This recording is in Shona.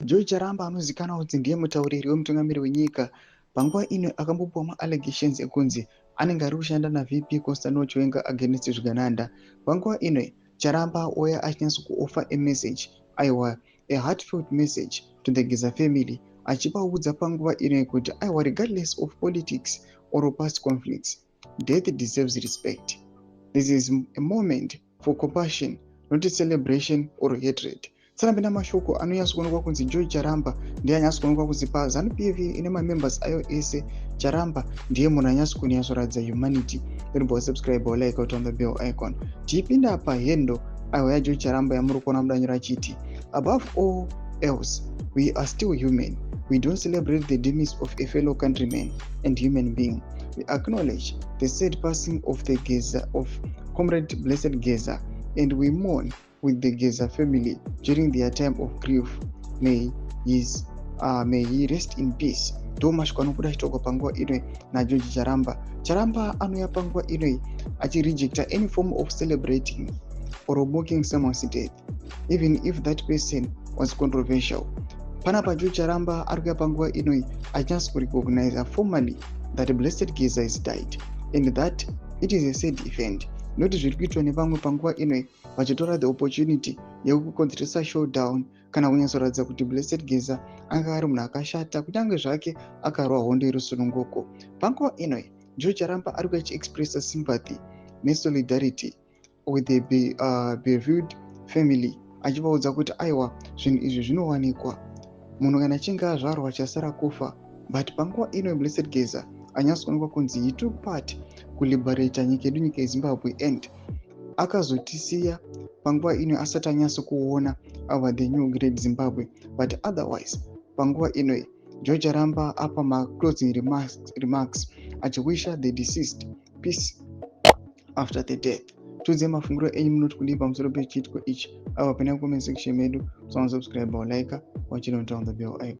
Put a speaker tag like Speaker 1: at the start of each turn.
Speaker 1: George Charamba anozikanwa kunzi ndiye mutauriri wemutungamiri wenyika. Panguva ino akambopiwa maallegations ekunzi anenge ari kushanda naVP Constantino Chiwenga against zvigananda. Panguva ino Charamba ouya achinyatso kuoffer a message, aiwa, a heartfelt message to the Geza family, achivaudza panguva ino kuti aiwa, regardless of politics or past conflicts, death deserves respect. This is a moment for compassion, not a celebration or hatred. Tsanapinda mashoko anonyatsokuonekwa kunzi George Charamba ndiye anyatsokuonekwa kunzi paZANU PF ine mamembers ayo ese, Charamba ndiye munhu anyatsokunyatsoratidza humanity. Don't subscribe or like, on the bell icon. Tichipinda pahandle, aiwa, yaGeorge Charamba yamuri kuona mudanyiro, achiti, "Above all else, we are still human. We don't celebrate the demise of a fellow countryman and human being. We acknowledge the sad passing of the Geza, of Comrade Blessed Geza, and we mourn with the Geza family during their time of grief. May he rest in peace." Ndo mashoko anobuda achitaurwa panguva ino naGeorge Charamba. Charamba anouya panguva inoi achirejecta any form of celebrating or mocking someone's death, even if that person was controversial. Panapa George Charamba ari kuya panguva inoi achinyatso kurecognize formally that Blessed Geza is died and that it is a sad event, noti zviri kuitwa nevamwe panguva inoi vachitora the opportunity yekukonzeresa showdown kana kunyatsoratidza kuti Blessed Geza anga ari munhu akashata, kunyange zvake akarwa hondo yerusununguko. Panguva inoi George Charamba ari kuachiexpressa sympathy nesolidarity with the bereaved family, achivaudza kuti aiwa, zvinhu izvi zvinowanikwa, munhu kana achinge azvarwa chasara kufa. But panguva ino Blessed Geza anyatsoonekwa kunzi he took part kuliberata nyika yedu, nyika yeZimbabwe, and akazotisiya panguva ino asati anyatsokuona our the new great Zimbabwe. But otherwise, panguva ino George Charamba apa maclosing remarks achiwisha the deceased peace after the death. Tiudze mafungiro enyu, munoti kudii pamusoro pechiitiko ichi? Ava pena comment section medu, so subscribe or like, wachino on the bell icon.